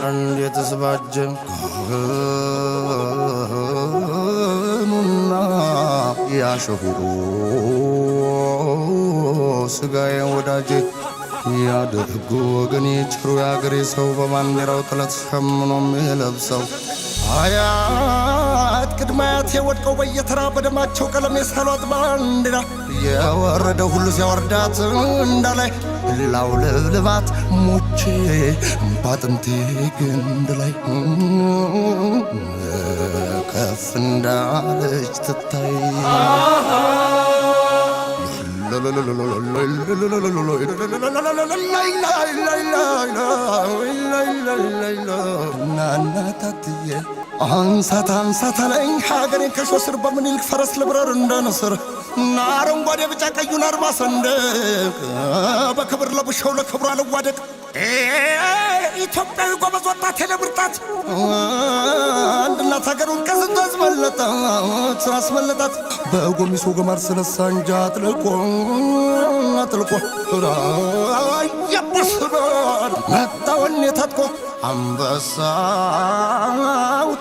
እንዴትስ ባጀ ካህኑና ያሸሁ ስጋዬ ወዳጄ ያደርጉ ወገኔ ጭሩ የአገሬ ሰው በባንዲራው ጥለት ሸምኖ የሚለብሰው አያት ቅድመ አያቴ ወድቀው በየተራ በደማቸው ቀለም የሳሏት ባንዲራ የወረደ ሁሉ ሲያወርዳት እንዳላይ ላው ልብልባት ሞቼ ባጥንቴ ግንድ ላይ ከፍ እንዳለች ትታይ። ናናታትዬ አንሳት አንሳት አለኝ ሀገሬን ከሾህ ስር በምኒልክ ፈረስ ልብረር እንደ ንስር እና አረንጓዴ ቢጫ ቀዩን አርማ ሰንደቅ በክብር ለብሻው ለክብሩ አልዋደቅ። ኢትዮጵያዊ ጎበዝ ወጣት የለብርጣት አንድ እናት ሀገሩን ከስንቱ አስመለጣት አስመለጣት በጎሚሶ ገማር ስለሳ እንጃ አጥልቆ አጥልቆ ያቦስበር መጣ ወኔ ታጥቆ አንበሳው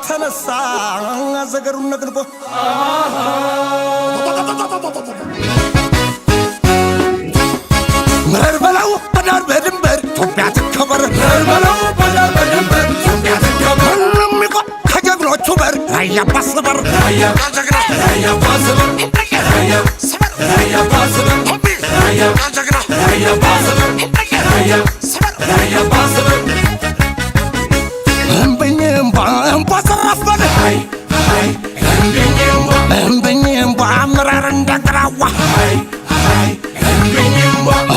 ተነሳ ዘገሩን ነቅንቆ። ምረር በለው በዳር በድንበር ኢትዮጵያ ትከበር። ምረር በለው በዳር በድንበር ኢትዮጵያ ትከበር። ሁሉም ይቆም ከጀግኖቹ በር ራያ ባስበር ራያ ጀግና ራያ ባስበር ራያ ስበር ራያ ባስበር ራያ ጀግና ራያ ባስበር ራያ ስበር ራያ ባስበር። እምብኝ እምቧ እምቧ ዘራፍ በል እምብኝ እምቧ አመራር እንደግራዋ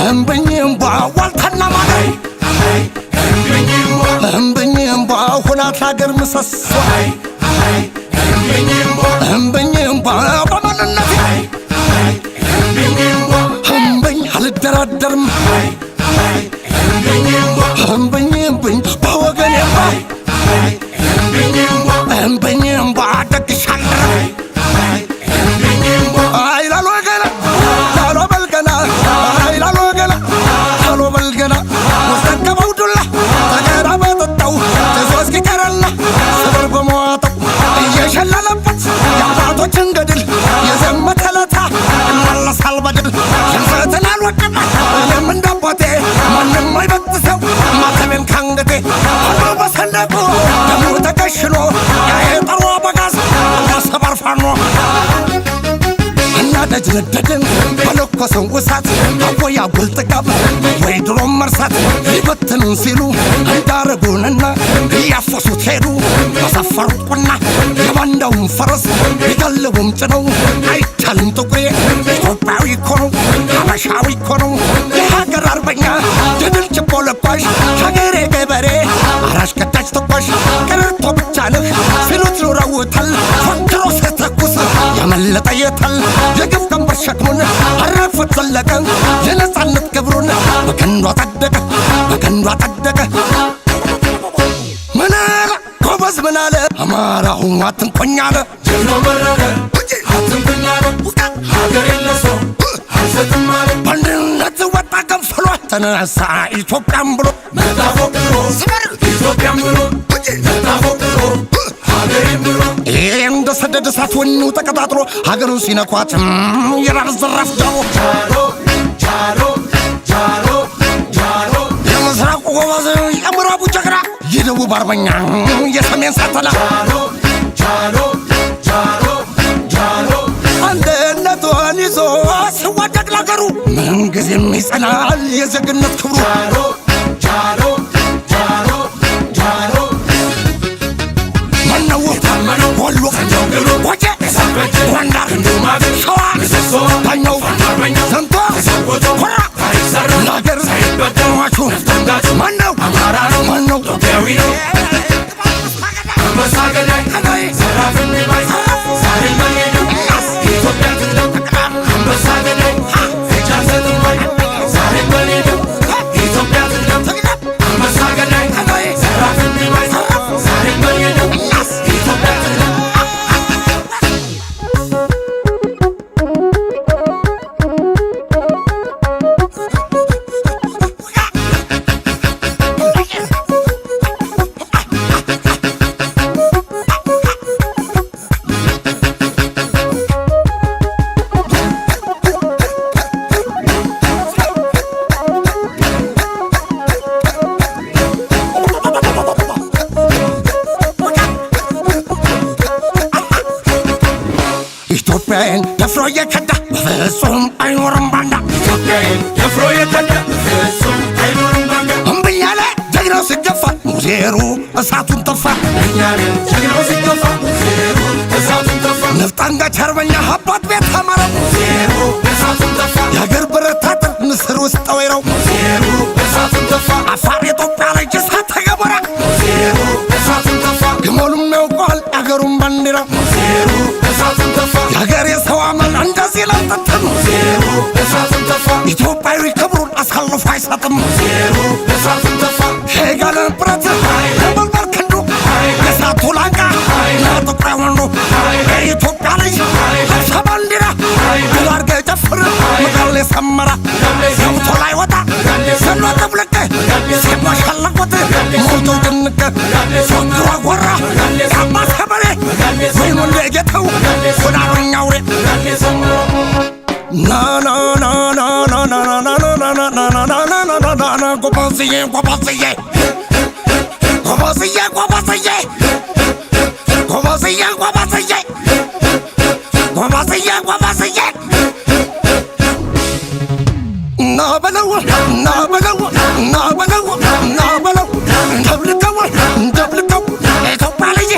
እምብኝ እምቧ ዋልታና ማገር እምብኝ እምቧ ሁናት ሀገር ምሰሶ እምብኝ እምቧ በማንነቴ እምብኝ አልደራደርም እምብኝ እምብኝ በወገኔ እምባ እምብኝ እምቧ ደግሻለሁ። አይ ላሎ ገና ላሎ በልገና አይ ላሎ ገና ላሎ በልገና ወስጠቀመው ዱላ ተገና በጠጣው ጥሶ እስኪቀረላ ስብር በመዋጠው እየሸለለበት የአባቶችን ገድል የዘመተ ለታ እመለሳል በድል። ሽንፈትን አልወድም እኔም እንዳባቴ ማንም አይበጥሰው ማተቤን ካንገቴ። ሁሉ በሰንደቁ ደሙ ተከሽኖ የጠሩ አበጋዝ ሰበር ፋኖ እና ደጅ ነደድን በለኮሰው እሳት አወይ አጉል ጥጋብ ወይ ድሮም መርሳት። ሊበትኑን ሲሉ እንዳረጉንና እያፈሱት ሄዱ በሰፈሩት ቁና የባንዳውን ፈረስ ቢጋልቡም ጭነው አይቻልም። ጥቁሬ ኢትዮጵያዊ እኮ ነው፣ ሀበሻዊ እኮ ነው፣ የሀገር አርበኛ የድል ችቦ ለኳሽ ሀገሬ ገበሬ አራሽ ቀዳጅ ተኳሽ ቀረርቶ ብቻ ነህ ሲሉት ኑረውታል። ፎክሮ ሲተኩስ ያመለጠ የታል? የግፍ ቀንበር ሸክሙን አራግፎት ዘለቀ። የነጻነት ክብሩን በቀንዱ አጸደቀ፣ በቀንዱ አጸደቀ። ምን አለ ጎበዝ? ምን አለ አማራሁ? አትንኮኝ አለ። ጀግናው መረረ አትንኩኝ አለ፣ ሀገሬን ለሰው አልሰጥም አለ። በአንድነት ወጣ ገንፍሎ ተነሳ ኢትዮጵያም ብሎ መጣ ፎክሮ ኢትዮጵያም ብሎ መጣ ፎክሮ ሀገሬን ብሎ። ይሄ እንደ ሰደድ እሳት ወኔው ተቀጣጥሎ ሀገሩን ሲነኳት የራር ዘራፍ ጃሎ ጃሎ ጃሎ ጃሎ ጃሎ። የምስራቁ ጎበዝ የምዕራቡ ጀግና የደቡብ አርበኛ የሰሜን ሳተላ ጃሎ ጃሎ ጃሎ ጃሎ። አንድነቱን ይዞ ሲዋደቅ ለሀገሩ ምንጊዜም ይጸናል የዜግነት ክብሩ። ጃሎ ጃሎ ጃሎ ጃሎ። ማነው የታመነው ወሎ ሰንጀው ግሎ ወጀ የሳበጀ ጎንደር ክንዱ ማግል ሸዋ ምሰሶ ዳኛው ፋኖ አርበኛው ዘምቶ ተሰውቶ ኮራ ታሪክ ሰራ ለሀገር ሳይበደል ሟቹ ነፍጠንጋቹ ማነው? አማራ ነው። ማነው? ኢትዮጵያዊ ነው። አንበሳ ገዳይ ዘራፍ ባይ ዛሬም በሜዳው ኢትዮጵያ ትቅደም። አንበሳ ገዳይ እጅ አልሰጥም ባይ ዛሬም በሜዳው ኢትዮጵያ ትቅደም። አንበሳ ገዳይ ዘራፍ ባይ ዛሬም በሜዳው ኢትዮጵያ ትቅደም። ኢትዮጵያን ደፍሮ የከዳ በፍጹም አይኖርም ባንዳ። ኢትዮጵያን ደፍሮ የከዳ በፍጹም አይኖርም ባንዳ። እምብኝ ያለ ጀግናው ሲገፋ ሙዜሩ እሳቱን ተፋ። እኛለ ጀግናው ሲገፋ ሙዜሩ እሳቱን ተፋ። ነፍጥ አንጋች አርበኛ አባት ቤት ተማረው። ሙዜሩ እሳቱን ተፋ። የአገር ብረት አጥር ንስር ውስጥ ወይረው። ሙዜሩ እሳቱን ተፋ። አፋር የኢትዮጵያ ልጅ እሳተ ገሞራ። ሙዜሩ እሳቱን ተፋ። ግመሉም ያውቀዋል የአገሩን ባንዲራ። ሙዜሩ እሳቱን ተፋ። የአገር የሰው አመል እንደዚህ ለጥትም። ሙዜሩ እሳቱን ተፋ። ኢትዮጵያዊ ክብሩን አሳልፎ አይሰጥም። ሙዜሩ እሳቱን ተፋ። የጋለ ብረት ነበልባል ክንዱ የእሳቱ ላንቃ ለጥቁር ወንዱ የኢትዮጵያ ልጅ ለብሰ ባንዲራ ድል አድርገህ ጨፍር መቀሌ ሰመራ ገብቶ ላይ ወጣ ዘሎ ጥብልቅ ሲቧሻለቁት ሞልቶ ድንቅ ፎክሮ ጎራ ያባ ሰበሬ ወይኑ እንደጌተው ኮዳሮኛ አውሬ ና ና ና ና ና ና ና ና ና ና ና ና ና ና ና ና ና ጎበዝዬ ጎበዝዬ ጎበዝዬ ጎበዝዬ ጎበዝዬ ጎበዝዬ ጎበዝዬ ጎበዝዬ ና በለው ና በለው ና በለው ና በለው ደብልቀው ደብልቀው የኢትዮጵያ ልጅ